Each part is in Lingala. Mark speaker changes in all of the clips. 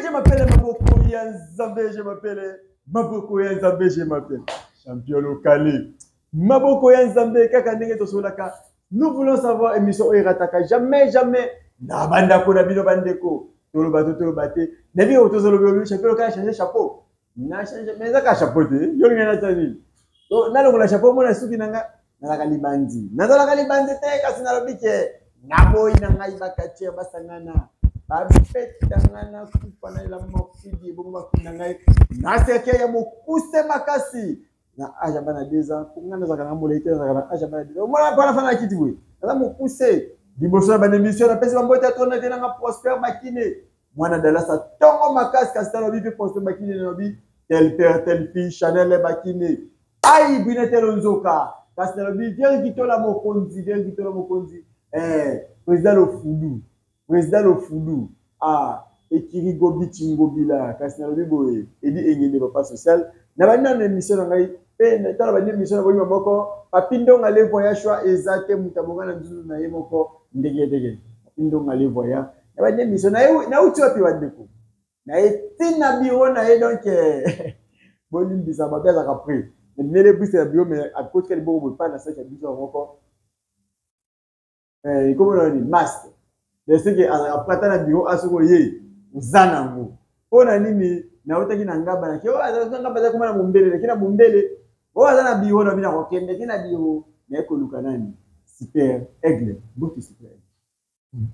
Speaker 1: je m'appelle Maboko ya Nzambe, je m'appelle Maboko ya Nzambe, je m'appelle champion local. Maboko ya Nzambe, kaka ndenge tosolaka. Nous voulons savoir émission oyo erataka jamais jamais na bandako na bino bandeko. Toloba to toloba te. Na bino tozoloba lobi champion local changer chapeau. Na changer mais ezaka chapeau te. Yo linga na tani. To nalongola chapeau mona suki na nga nazalaka libandi. Nazalaka libandi te kasi nalobi ke naboyi na ngai bakatiere basangana babeta ngai nakufa na elamba mafidi ebongo bakunda ngai na cercueil ya mokuse makasi na age ya bana 2 ans po ngai nazalaka na molai te, nazalaka na age ya bana 2 ans. Omona mpona fana na kiti boye naza mokuse liboso na banemission. Napesi bambote ya tona te nanga Prosper Bakine, mwana Dalasa ntongo makasi, kasi talobi mpe Prosper Bakine, nalobi tel père tel fille Chanel Bakine ai bwine telo nzoka, kasi nalobi Vieri Kitola mokonzi, Vieri Kitola mokonzi, président Lofudu, président Lofudu, ah ekiri gobi chingobila, kasi nalobi boye edi engende papa social. Na bandi nano émission na ngai mpe tala bandi émission na boyima moko Papi Ndonga le voyage choix eza te moto abonga na nzuzu na ye moko ndenge ndenge. Papi Ndonga le voyant na bandi émission na ye nauti wapi bandeko na ye ntina biro na ye, donc bolimbisa mabe azalaka prêt mele bwise na biro mais akotika liboko boye pa na saki ya biso moko ekomi na nini masque deseke azalaka prêt ata na biro asoko ye oza nango mpo na nini. Nautaki na ngaba nake oyo aza ngaba aza koma na mombele nake na mombele oyo aza na biro na bino akokende te na biro naye koluka nani Super Aigle. Mbote Super Aigle.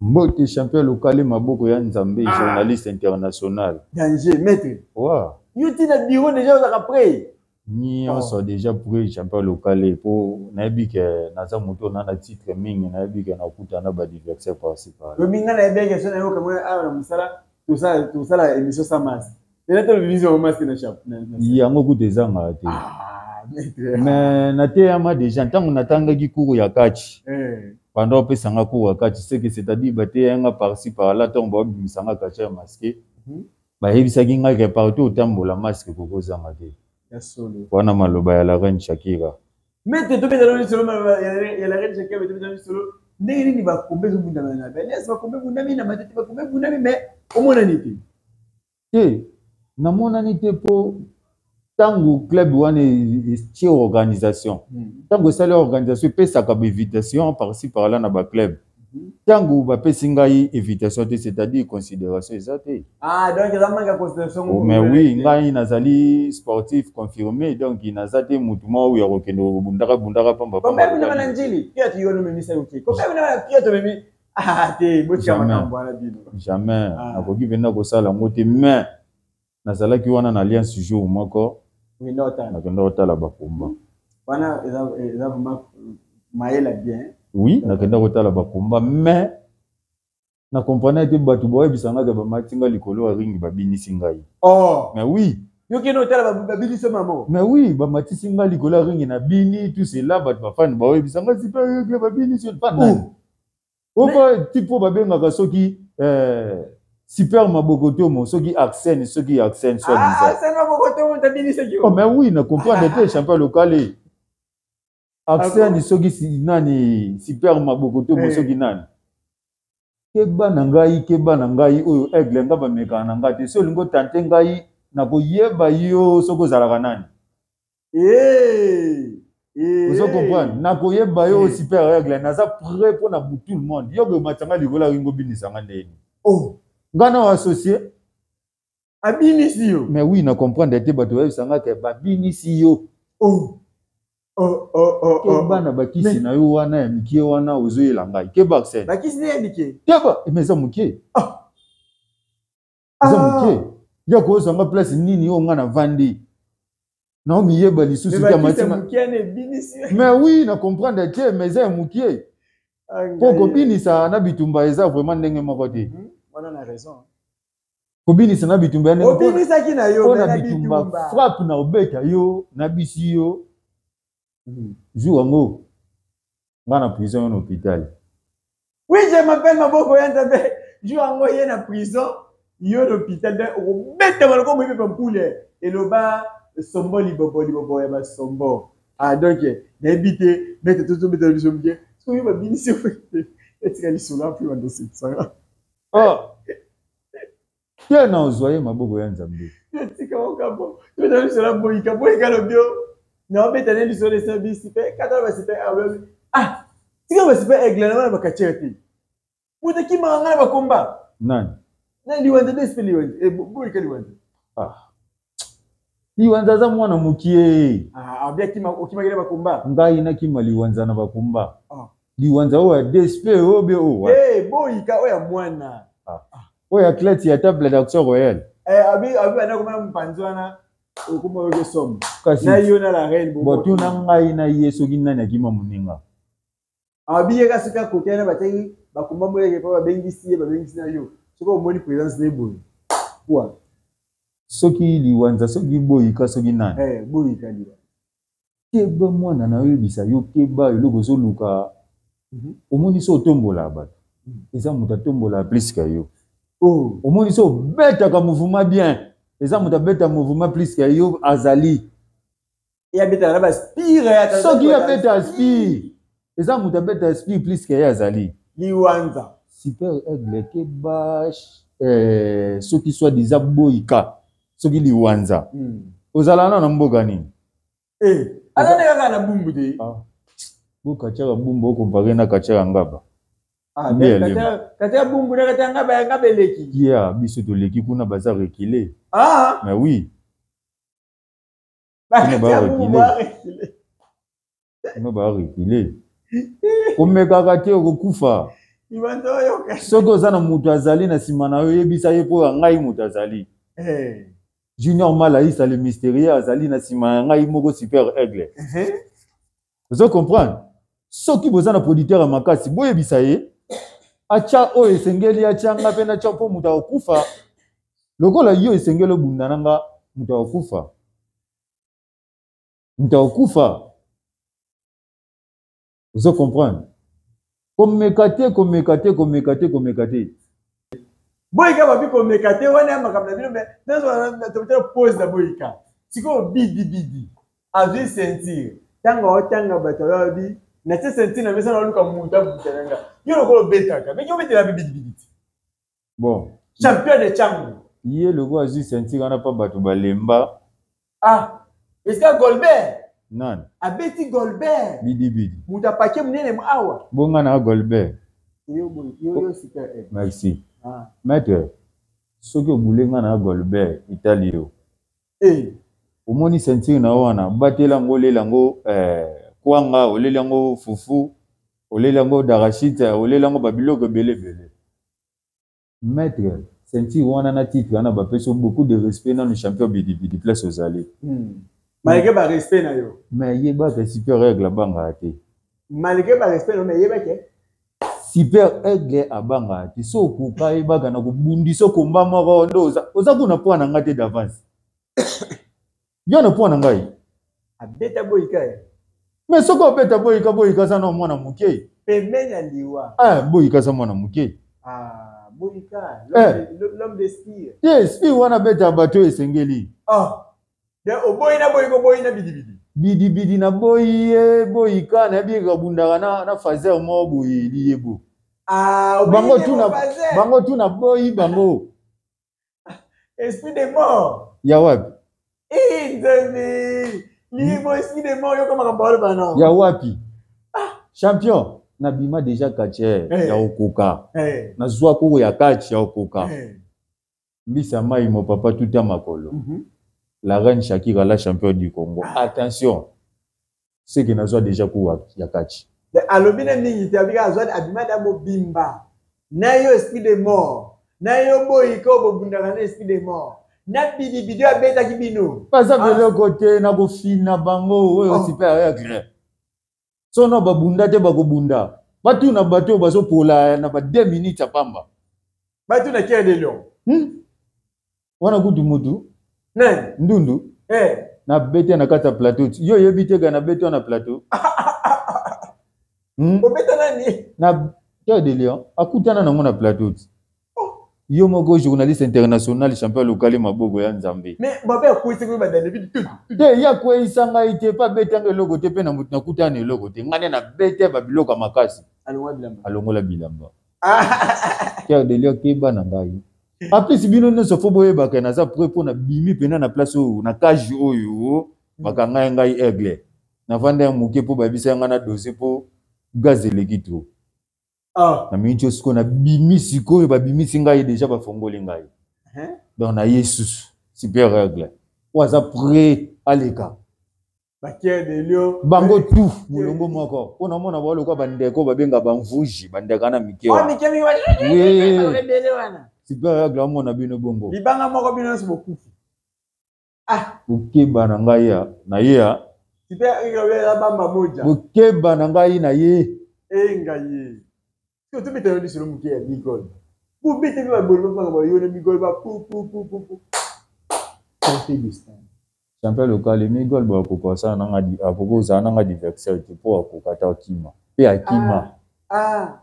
Speaker 2: Mbote champion lokale Maboko ya Nzambe, journaliste international.
Speaker 1: Danger maître.
Speaker 2: Wa.
Speaker 1: Yo ti na bureau déjà ozalaka prêt?
Speaker 2: Nyonso déjà prêt, champion lokale, po nayebi ke naza moto na titre mingi, nayebi ke nakuta na baadversaire par-ci par-là.
Speaker 1: Lobi nga nayebi ke so nayoka ngo awa na mosala tosala tosala émission sans masque. Ena to lobi biso masque na chapeau.
Speaker 2: Yango kuta ezangaka te.
Speaker 1: Ah, maître.
Speaker 2: Mais nateyama déjà ntango natangaki cours ya catch. Pendant opesanga cours ya catch, c'est que c'est-à-dire bateyanga par-ci par-là, ntango baobimisanga catch ya masque, bayebisaki ngai ke partout otambola masque kokozanga te.
Speaker 1: Ya solo.
Speaker 2: Wana maloba ya la reine Shakira.
Speaker 1: Maître, tobeta nano lisolo ya la reine Shakira, tobeta nano lisolo ndenge nini bakombe ezobundama na balias, bakombe ebundami na matete, bakombe ebundami mais omonani te.
Speaker 2: Te, namonani te mpo ntango club wana etie organisation, ntango esali organisation epesaka bainvitation par-ci par-là na baclub. Ntango bapesi ngai invitation te, c'est-à-dire considération eza te.
Speaker 1: Ah, donc eza manque ya considération.
Speaker 2: Oh, mais oui, ngai nazali sportif confirmé, donc naza te motu moko ya kokende kobundaka bundaka pamba.
Speaker 1: Kombe ebundama na Njili pia tu yono memisa yoke kombe ebundama na pia to memi ah te botika makambo wana bino.
Speaker 2: Jamais. Nakoki mpenza kosala yango te, mais nazalaki wana na alliance jour moko nakenda kotala bakomba.
Speaker 1: Wana eza vraiment mayela bien.
Speaker 2: Oui, nakenda kotala bakomba, mais na comprendre te bato bayebisa ngai ke bamati ngai likolo ya ringi, babinisi ngai.
Speaker 1: Oh.
Speaker 2: Mais oui.
Speaker 1: Yo kende otala babinisi mamo.
Speaker 2: Mais oui, bamatisi ngai likolo ya ringi na bini tout cela, bato bafani bayebisa ngai Super Aigle babinisi pa nani opa tipo babengaka soki Super Maboko Tomo, soki Arsène, soki Arsène soit
Speaker 1: disant. Arsène Maboko Tomo tabinisi.
Speaker 2: Oh mais oui, na comprendre te, champion local Arsène soki nani Super Maboko Tomo soki nani. Keba na ngai, keba na ngai oyo Aigle nga bamekaka na ngai te. So olingi otante ngai, nakoyeba yo soki ozalaka nani. Ozo comprendre, nakoyeba yo. Super Aigle naza prêt mpona tout le monde. Yo bomatisa ngai likolo ya ringo, obinisa ngai ndeni?
Speaker 1: Oh.
Speaker 2: Ngai na associé.
Speaker 1: Abinisi yo.
Speaker 2: Mais oui, na comprendre te, bato bayebisa ngai ke babinisi yo.
Speaker 1: Oh. Oh, oh, oh, oh.
Speaker 2: Keba na bakisi na yo wana ya mike wana ozoyela ngai, keba Arsène.
Speaker 1: Bakisi ne ya mike?
Speaker 2: Keba, mais eza moke, eza moke ya kozwanga place nini oyo ngai navandi naomiyeba lisusu te. Mais oui, na comprendre te, mais eza ya mokie mpo kobinisa na bitumba eza vraiment ndenge moko te.
Speaker 1: Wana na raison.
Speaker 2: Kobinisa na bitumba ya ndenge
Speaker 1: Obinisaki na yo.
Speaker 2: Mpo na bitumba frappe na obeta yo na bisi yo jour yango nga na prison, yo na hôpital.
Speaker 1: Oui, je m'appelle Maboko ya Nzambe. Jour yango ye na prison, yo na hôpital, donc okobeta maloko moyibi pampule eloba sombo libobo libobo ya basombo. Ah, donc nayebi te maître, tozobetela biso moke soki babinisi etika lisolo api bandosekisanga.
Speaker 2: Oh. Te na ozwa ye maboko ya Nzambe.
Speaker 1: Tika okambo. Tobeta lisolo ya boyika boyika lobi o. Na obeta ne lisolo esa bisi pe kata ba super aigle. Ah! Tika ba super aigle na bana ba catcheur te. Moto akimaka ngai na bakomba.
Speaker 2: Nani?
Speaker 1: Na liwanza de spe liwanza. Eh, boyika liwanza.
Speaker 2: Ah. Liwanza aza mwana mokie.
Speaker 1: Ah, abi akima okimaki na bakomba.
Speaker 2: Ngai nakima liwanza na bakomba.
Speaker 1: Ah.
Speaker 2: Liwanza oyo ya DSP oyo be oyo.
Speaker 1: Eh, boyika oyo ya mwana.
Speaker 2: Ah. Oyo ya athlète ya table d'action royale.
Speaker 1: Eh, abi abi banda komona mopanzi wana okoma oyoki somo.
Speaker 2: Kasi
Speaker 1: na yo na la reine
Speaker 2: botuna ngai na ye soki nani akima moninga.
Speaker 1: Abi ye kasi kaka kote wana batiaki bakomba moyeke mpo babengisi ye babengisi na yo soki omoni présence na ye boye kwa
Speaker 2: soki liwanza soki boyika soki nani
Speaker 1: eh, boyika liwa
Speaker 2: keba mwana na oyebisa yo keba eloko ozoluka omoni so otombolaka bato eza moto atombolaka plus ka yo
Speaker 1: oh.
Speaker 2: Omoni so obetaka mouvement bien eza moto abeta mouvement plus ka yo azali
Speaker 1: ye abetaka na baspire
Speaker 2: soki abeta spire eza moto abeta spire plus ke ye azali
Speaker 1: liwanza
Speaker 2: super aigle keba eh, soki soit disant boyika soki liwanza ozala na na mboka nini
Speaker 1: eh, aza nde kaka na bumbu te
Speaker 2: ah. Bo katiaka bumbu okompare na katiaka ngaba
Speaker 1: ah, katia bumbu na katia ngaba ya ngaba eleki
Speaker 2: yeah, biso toleki kuna baza rekile
Speaker 1: ah.
Speaker 2: Mais oui kuna barekile komekaka te okokufa soki oza na moto azali na nsima na yo oyebisa ye mpo ya ngai moto azali
Speaker 1: eh.
Speaker 2: Junior Malaïsa le mystérieux azali na nsima ya ngai moko super aigle ozo comprendre soki boza na producteur ya makasi boyebisa ye atya oyo esengeli atya nga mpe natya mpo moto akokufa lokola yo esengeli obunda na nga moto akokufa moto akokufa ozo comprendre komeka te komeka te komeka te komeka te
Speaker 1: boyika babi komeka te wana ya makambo na bino me nazotala pose na boyika sikoyo bidi bidi azwi ceinture ntango aotanga bato ayobi natie ceinture na mesa naoluka moto abuta na nga yo lokola obetaka meki obetela mpe bidibidi te
Speaker 2: bon
Speaker 1: champion de chango
Speaker 2: ye lokola azwi ceinture wana mpa bato balemba
Speaker 1: ah esika Golbert
Speaker 2: nani
Speaker 1: abeti Golbert
Speaker 2: bidibidi
Speaker 1: moto apake monene awa
Speaker 2: bonga na Golbert
Speaker 1: yo yo super eh.
Speaker 2: Merci
Speaker 1: ah.
Speaker 2: Maître soki obule nga na Golbert etali yo
Speaker 1: eh.
Speaker 2: Omoni ceinture na yo wana batela yango olela yango eh, kwanga oleli yango fufu oleli yango darachite oleli yango babiloko ebele ebele maître ceinture wana na titre wana bapesi yo beaucoup de respect nanu champion bidibidi place ozali
Speaker 1: Malgré ba respect na yo
Speaker 2: mais yebaka super aigle abangaka te
Speaker 1: malgré ba respect na yo mais yebake
Speaker 2: super aigle abangaka te so okoka yebaka na kobundisa komba moko nde oza, oza kuna mpo na ngai te d'avance yo na mpo na ngai
Speaker 1: abeta boyika ye
Speaker 2: mais soki obeta boyika boyika aza na mwana moke
Speaker 1: pembeni ya liwa
Speaker 2: ah, boyika aza mwana moke
Speaker 1: ah, boyika l'homme eh. d'esprit
Speaker 2: te esprit wana abeta bato oyo esengeli
Speaker 1: oh. Oboyi na boyika oboyi na bidibidi
Speaker 2: bidibidi na boyi ye boyika nayebi kabundaka na, na fazer moko boye liyebo
Speaker 1: ah,
Speaker 2: bango tuna bango tuna boyi bango
Speaker 1: esprit de mort
Speaker 2: ya wapi
Speaker 1: eh, nzambe liyebo esprit de mort yoka makambo aloba na
Speaker 2: ya wapi ah. Champion nabima déjà catcheur
Speaker 1: hey.
Speaker 2: Ya okoka
Speaker 1: hey.
Speaker 2: Nazwa koko ya catch ya okoka
Speaker 1: hey.
Speaker 2: Mbisa mai mo papa tuta makolo La reine Shakira la championne du Congo ah. Attention ce que nazwa déjà ko ya catch
Speaker 1: alobi na mingi te abika azwa abima da mobimba na yo esprit de mort na yo boyika oyo bobundaka na esprit de mort na bidibidi oyo abetaki bino
Speaker 2: baza biloko te na kofina bango oyo oh. Super aigle sono babunda te bakobunda batuna bato oyo bazopola na ba 2 minutes ya pamba
Speaker 1: batuna Cœur de Lion
Speaker 2: Wana kutu mutu
Speaker 1: nani
Speaker 2: ndundu
Speaker 1: eh.
Speaker 2: Na bete na kati ya plateau yo oyebi te ka na bete na plateau
Speaker 1: Obeta nani
Speaker 2: na Cœur de Lion akutana nango na plateau ti
Speaker 1: oh.
Speaker 2: Yo moko journaliste international champion lokali maboko ya Nzambe
Speaker 1: mais babe akweyisi koyeba David
Speaker 2: te ye akweyisa ngai te mpe abetanga eloko te mpe na motu nakutana na eloko te ngai nde nabete babiloko ya makasi
Speaker 1: alongola bilamba
Speaker 2: alongola bilamba Cœur de Lion keba na ngai. En plus bino nyonso fo boyebaka naza prêt mpo na bimi mpena na place oyo, na cage oyo bakanga ye ngai aigle. Navanda ya moke mpo bayebisa ngai na dose mpo gaz eleki trop.
Speaker 1: Ah.
Speaker 2: Na miniti oyo sikoyo nabimi, sikoyo babimisi ngai déjà, bafongoli ngai. Donc naye susu super aigle oyo aza prêt aleka.
Speaker 1: Bakiere de Lion.
Speaker 2: Bango tout molongo moko mpo namona bao lokola bandeko babenga bamvuji, bandeka na mike.
Speaker 1: Oh,
Speaker 2: wana.
Speaker 1: Mike mike.
Speaker 2: Oui.
Speaker 1: Ebele wana.
Speaker 2: Super aigle amona bino bongo.
Speaker 1: Libanga moko, bino nyonso bokufi. Ah.
Speaker 2: Bokeba na ngai ya na ye ya.
Speaker 1: Super aigle oyo eza bamba moja.
Speaker 2: Bokeba na ngai na ye.
Speaker 1: Enga ye. Soki tobeta yo lisolo moke ya Migol. Bobeta mpe babolo banga bayo na Migol ba pu pu pu pu pu. Porte distance.
Speaker 2: Champion local Migol bo akoka osala nanga akoki kozala nanga adversaire te mpo akoka ata akima mpe akima.
Speaker 1: Ah. Ah.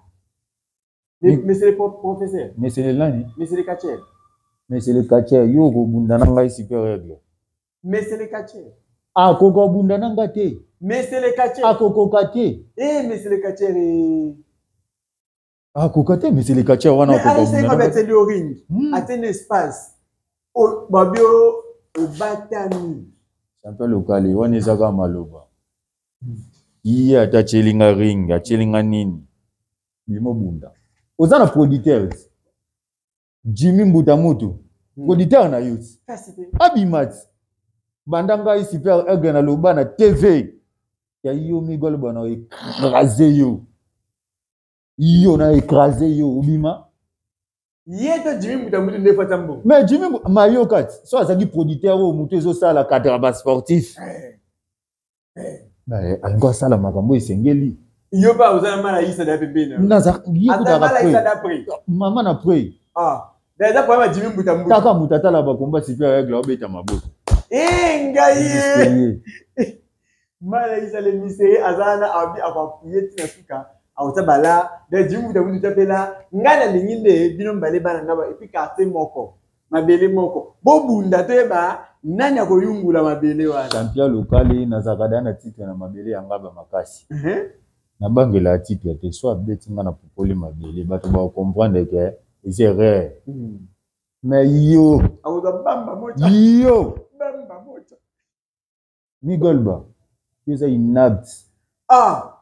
Speaker 1: Monsieur le professeur.
Speaker 2: Monsieur le nani?
Speaker 1: Monsieur le catcheur.
Speaker 2: Monsieur le catcheur, yo okobunda na ngai super aigle.
Speaker 1: Monsieur le catcheur.
Speaker 2: Akoka obunda na nga te.
Speaker 1: Monsieur le catcheur.
Speaker 2: Akokoka te.
Speaker 1: Eh, monsieur le catcheur. Eh.
Speaker 2: Akoka te, monsieur le catcheur wana.
Speaker 1: Mais
Speaker 2: akoka
Speaker 1: aïe, c'est
Speaker 2: obunda na
Speaker 1: comme
Speaker 2: nga te.
Speaker 1: ateli au ring. Ateli espace. O babio obatami.
Speaker 2: Champion local wana eza kaka maloba. Ye ata atieli nga ring, atieli nga nini, bimo bunda. Oza na producteur ti Jimmy Mbuta Mutu, producteur na yo ti.
Speaker 1: Kasi te.
Speaker 2: Abima ti banda ngai super aigle na loba na TV ya yo Migo aloba na écrase yo, yo na écrase yo, obima.
Speaker 1: Ye to Jimmy Mbuta Mutu nde fata mbongo.
Speaker 2: Mais Jimmy mayoka ti so azalaki producteur oyo motu ezosala cadre ba sportif. Alingi asala makambo esengeli.
Speaker 1: Yo mpe oza na mala isa da pembeni na yo.
Speaker 2: Naza ye
Speaker 1: Ata
Speaker 2: kutaka
Speaker 1: mala isa
Speaker 2: pre
Speaker 1: da pre.
Speaker 2: Mama na pre.
Speaker 1: Ah. Da eza problème ya Jimmy Mbuta Mbutu.
Speaker 2: Kaka moto atala bakomba super aigle aobeta maboko.
Speaker 1: Eh, ngai ye.
Speaker 2: Ye.
Speaker 1: Mala isa le mystérieux aza na abi akoappuyer ntina suka akota bala da Jimmy Mbuta Mbutu tapela ngai nalingi nde bino mibale bana nga ba et puis quartier moko mabele moko bobunda toyeba nani akoyungula mabele wana.
Speaker 2: Champion local nazalaka da na titre na mabele ya ngaba makasi. Nabangela ya titre te so abeti nga na pupoli mabele, bato bakocomprendre ke eza erreur. Mais yo
Speaker 1: akozwa bamba moja.
Speaker 2: Yo
Speaker 1: bamba moja.
Speaker 2: Migolba, yo eza inapte.
Speaker 1: Ah.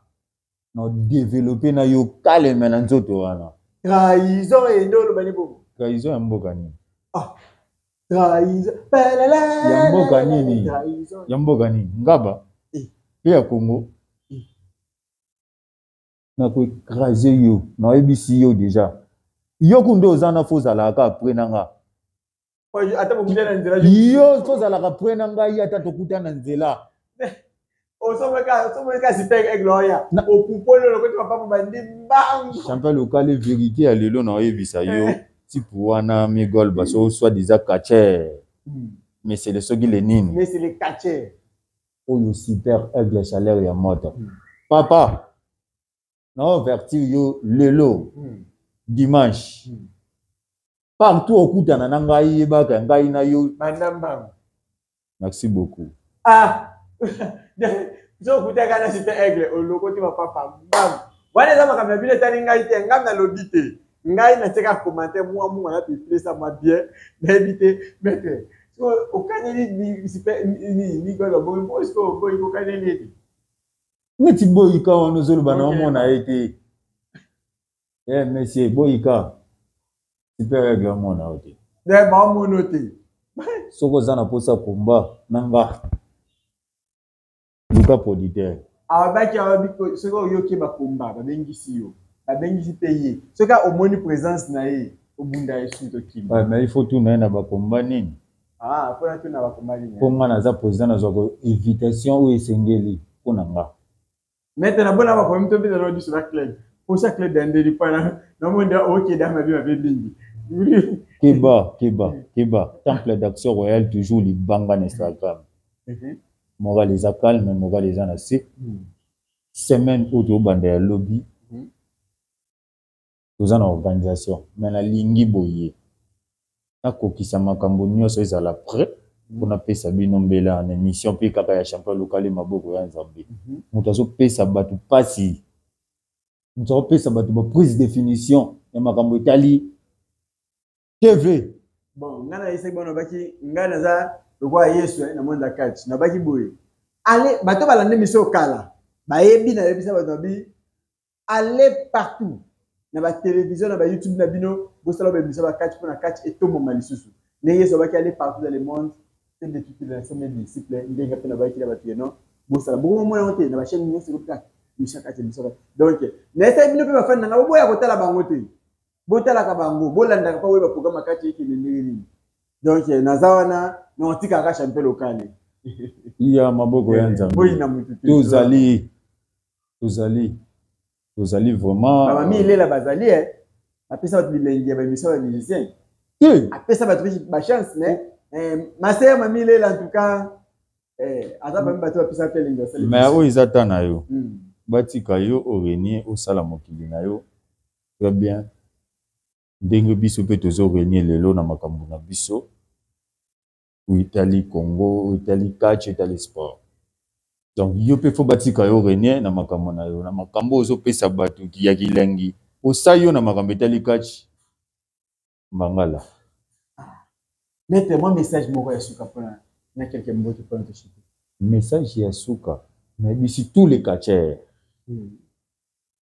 Speaker 2: Na développe na yo kaleme na nzoto wana.
Speaker 1: Trahison ende oloba ni bongo.
Speaker 2: Trahison ya mboka nini?
Speaker 1: Ah. Trahison. Palala.
Speaker 2: Ya mboka nini?
Speaker 1: Trahison.
Speaker 2: Ya mboka nini? Ngaba
Speaker 1: Eh.
Speaker 2: mpe ya Congo.
Speaker 1: Eh.
Speaker 2: Na koécrase yo, nayebisi yo déjà, yo kunde oza na fo ozalaka apres na nga.
Speaker 1: Ata bokuta na nzela.
Speaker 2: Yo fo ozalaka apres na ngai, ata tokuta na nzela.
Speaker 1: Osomeka super aigle oya opupoli olokoti mapapu bandi mbangu.
Speaker 2: Champion local, vérité ya lelo na oyebisa yo, type wana Migol baso soit disant catcheur, mais c'est le soki le nini.
Speaker 1: Mais c'est le catcheur.
Speaker 2: Oyo super aigle chaleur ya moto. Papa na avertir yo lelo, dimanche, partout okutana na ngai, yebaka ngai na yo.
Speaker 1: Banda mbangu.
Speaker 2: Merci beaucoup.
Speaker 1: Ah, so okutaka na super aigle olokoti mapapa mbangu wana, eza makambo na bino, etali ngai te. Ngai nalobi te, ngai natiaka commentaire mwa mwa na piplesa mwa bien, nayebi te. Maître, so okaneli super nini Migol boyi boyi, sikoyo boyi kokaneli ete.
Speaker 2: Neti boyika wana ozoloba na
Speaker 1: Ok.
Speaker 2: omona ye te. Eh monsieur, boyika super aigle omona yo te.
Speaker 1: Nde baomono te.
Speaker 2: Soki oza na mposa komba na nga, luka producteur.
Speaker 1: Abaki ababi soki oyoki bakomba babengisi yo, babengisi mpe ye, soki omoni présence na ye obunda esu tokima.
Speaker 2: Ouais, mais il faut tuna ye na bakomba nini.
Speaker 1: Ah, mpona tuna bakomba nini?
Speaker 2: Mpo nga naza président, nazwaka invitation oyo esengeli mpo na nga.
Speaker 1: Maître, nabona baproblème to mpeza na biso na club posa club ya ndeli mpana namoni okeda mabe mabe mingi.
Speaker 2: Keba, keba, keba, Temple d'Action Royale toujours libanga na Instagram. Moral eza calme, moral eza na se. Semaine oyo tobanda ya lobi, toza na organisation, mais nalingi boye nakokisa makambo nyonso ezala prêt mpona pesa bino mbela na émission mpe kaka ya champion local maboko ya Nzambe. Moto azopesa bato mpasi, moto azopesa bato baprise définition ya makambo etali. TV.
Speaker 1: Bon, ngai nayebisaki bango, nabaki ngai naza lokola Yesu na monde ya catch. Nabaki boye, ale bato balanda émission kala bayebi, nayebisa bato babi aller partout na batélévision, na baYouTube na bino, bosala baémission bacatch mpona catch etomboma lisusu. Ndenge Yesu abaki, aller partout dans le monde, faites de toutes les nations mes disciples, ndenge mpe nabaki na bato yeno bosala bokomomona yango te na bachaîne nyonso ekopika émission catch, émission catch. Donc nayesaki bino mpe bafani na ngai, boboya kotala bango te, botalaka bango, bolandaka mpa oyeba programme ya catch ekende ndenge nini. Donc naza wana na otikaka champion local.
Speaker 2: Ya maboko ya Nzambe.
Speaker 1: Boyina motu te.
Speaker 2: Tozali vraiment.
Speaker 1: Bamami elela bazali e apesa bato bilengi ya baémission ya musicien.
Speaker 2: Te.
Speaker 1: Apesa bato mpe bachance, mais ma sœur Mami Lela, en tout cas aza parmi bato bapesa mpe elengi basala.
Speaker 2: Mais oyo eza ta na yo, batika yo orenie, osala mokili na yo très bien, ndenge biso mpe tozorenie lelo na makambo na biso oyo etali Congo, oyo etali catch, etali sport. Donc yo mpe faut batika yo renie na makambo na yo, na makambo oyo ozopesa bato ya kilengi. Osali yo na makambo etali catch mbangala.
Speaker 1: Maître, mwa message moko ya suka mpona na quelque mbote mpona toshiki.
Speaker 2: Message ya suka, nayebisi tous les catcheurs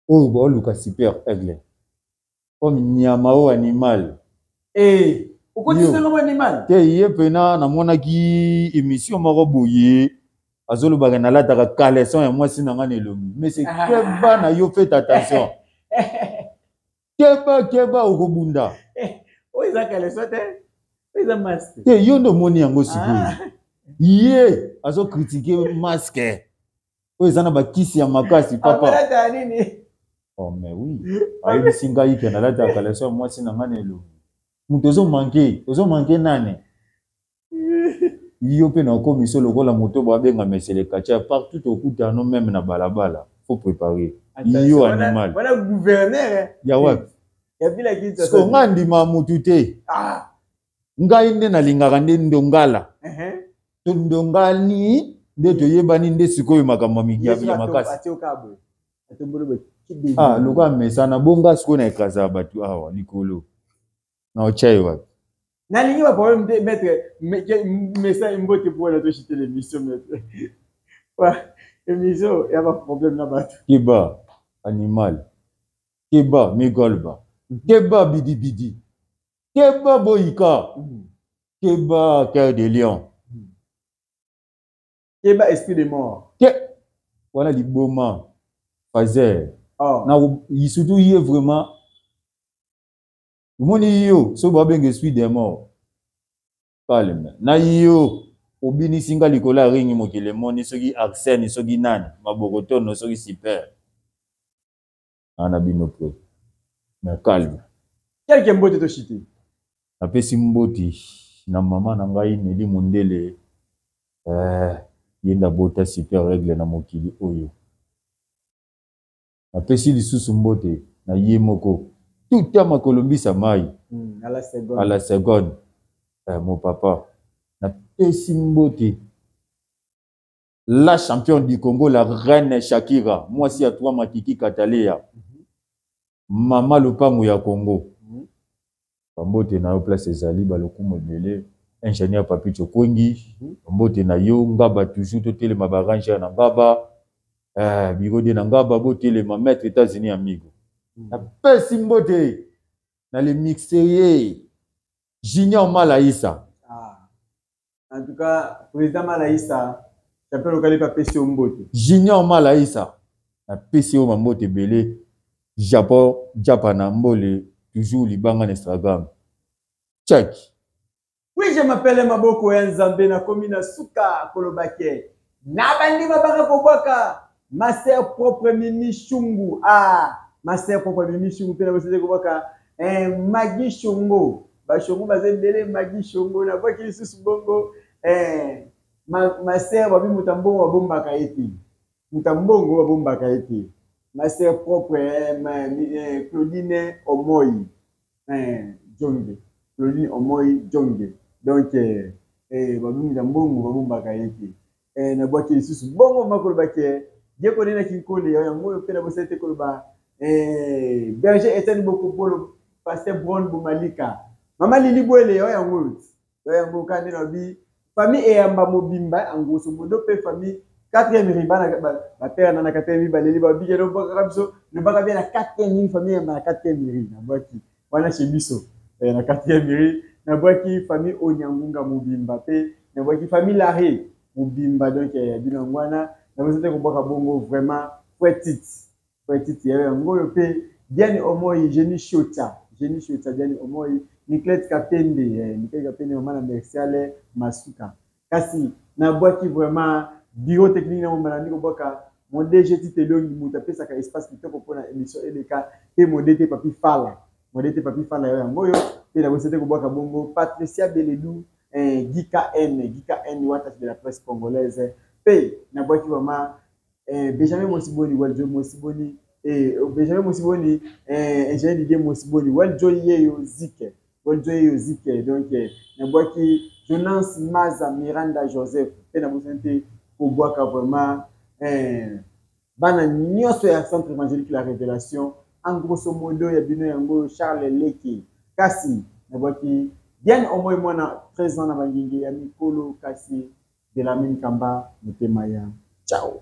Speaker 2: oyo baoluka Super Aigle comme nyama oyo animal.
Speaker 1: Okotisanga mo animal.
Speaker 2: Te, ye mpena namonaki émission moko boye, azolobaka nalataka caleçon ya mwasi na nga na elongi. Mais c'est keba na yo, faites attention, keba, keba, okobunda.
Speaker 1: Oyo eza caleçon te, oyo eza masque.
Speaker 2: Te, yo nde omoni yango sikoyo. Ye azocritiquer masque oyo eza na bakisi ya makasi, papa.
Speaker 1: Akolata nini?
Speaker 2: Oh, mais oui, ayebisi ngai ke nalataka caleçon ya mwasi na nga na elongi. Moto ozomanquer, ozomanquer nani? Yo mpe na okomi so lokola moto babenga mesele katia partout, tokutano même na balabala, faut préparer yo animal.
Speaker 1: Wana gouverneur.
Speaker 2: Ya wapi?
Speaker 1: Ya ville Kinshasa.
Speaker 2: Siko nga ndima mutu te. Ngai nde nalingaka nde ndongala. To ndongani nde toyebani nde sikoyo makambo ya makasi. Ah, lokola mesana bonga sikoyo na ekrasa ya bato awa likolo na otya ye wapi?
Speaker 1: Nalingi baproblème te, maître. Message mbote po wana toshite l'émission, maître. Émission ya baproblème na bato.
Speaker 2: Keba animal, keba migolba, keba bidibidi, keba boyika, keba cœur de lion.
Speaker 1: Keba esprit de mort.
Speaker 2: Ke wana liboma fazer.
Speaker 1: Oh.
Speaker 2: Na surtout ye vraiment omoni yo soki babenga esprit de mort, calme na yo. Obinisi nga likolo ya ringi, mokili emoni soki Arsène, soki nani, maboko tono, soki super ana bino pre na calme.
Speaker 1: Quelque mbote toshite.
Speaker 2: Napesi mbote na mama na ngai Neli Mondele, ye nde abota Super Règle na mokili oyo. Napesi lisusu mbote na ye moko tuta makolo mbisa mai.
Speaker 1: À la seconde.
Speaker 2: À la seconde, mon papa. Napesi mbote la championne du Congo, la reine Shakira, mwasi ya trois makiki katalea, mama lopango ya Congo. Bambote na yo place ezali, balokumu ebele. Ingénieur Papi Tshokwengi, bambote na yo. Ngaba toujours totelema, baranger na Ngaba, biro de na Ngaba botelema. Maître États-Unis amigo, napesi mbote na le mixerier Junior Malaïsa.
Speaker 1: Ah. En tout cas, président Malaïsa, champion local apesi yo mbote.
Speaker 2: Junior Malaïsa, napesi yo bambote ebele. Japon Japana mbole toujours libanga na Instagram check.
Speaker 1: Oui, je m'appelle Maboko ya Nzambe, nakomi na suka koloba ke na bandima baka kobwaka ma sœur propre Mimi Shungu. Ah, ma sœur propre Mimi Shungu mpe na bosese kobwaka Magi Shongo, bashongo baza ebele. Magi Shongo, nabwaki lisusu bongo ma sœur babi moto mbongo babombaka ye te, moto mbongo babombaka ye te. Ma sœur propre Claudine Omoi Jonge, Claudine Omoi Jonge. Donc babi moto mbongo babombaka ye te. Nabwaki lisusu bongo makoloba ke diekonenaki nkole yango oyo mpe na bosali te koloba berger Etienne Bokopolo, pasteur Bron Bomalika. Mama Lili Bwele, yo yango oyo ti. Yo yango kaka nde nalobi famille eyamba mobimba en grosso modo mpe famille quatrième rue bana bapère na na quatrième rue baleli babiki lobakaka biso lobaka bien na quatrième rue famille eyamba na quatrième rue nabwaki wana chez biso na quatrième rue nabwaki famille Onyangunga mobimba mpe nabwaki famille Laré mobimba donc ya bino yango wana nabosi te kobwaka bongo vraiment Fretite Fretite ya yango oyo mpe Diane Omoi Jenny Shota Jenny Shota Diane Omoi Niclette Kapende Niclette Kapende mama na Merciale Masuka kasi nabwaki vraiment bureau technique na mobala nandi kobwaka mon DG Tite Elongi moto apesaka espace kitoko mpona émission eleka mpe mon DT Papi Fala mon DT Papi Fala yo yango oyo mpe nabosi te kobwaka bongo Patricia Beledou Guy KN Guy KN Watach de la presse congolaise mpe nabwaki vraiment Benjamin Mosiboni Waljo Mosiboni Benjamin Mosiboni ingénieur Didier Mosiboni Waljo Yeyo Zike Waljo Yeyo Zike donc nabwaki Jonas Maza Miranda Joseph mpe nabosani te kobwaka vraiment bana nyonso ya centre évangélique la révélation en grosso modo ya bino yango Charles Leki kasi nabwaki Diane Omoi mwana 13 ans na bangingi ya mikolo kasi de la mine Kamba motema ya ciao.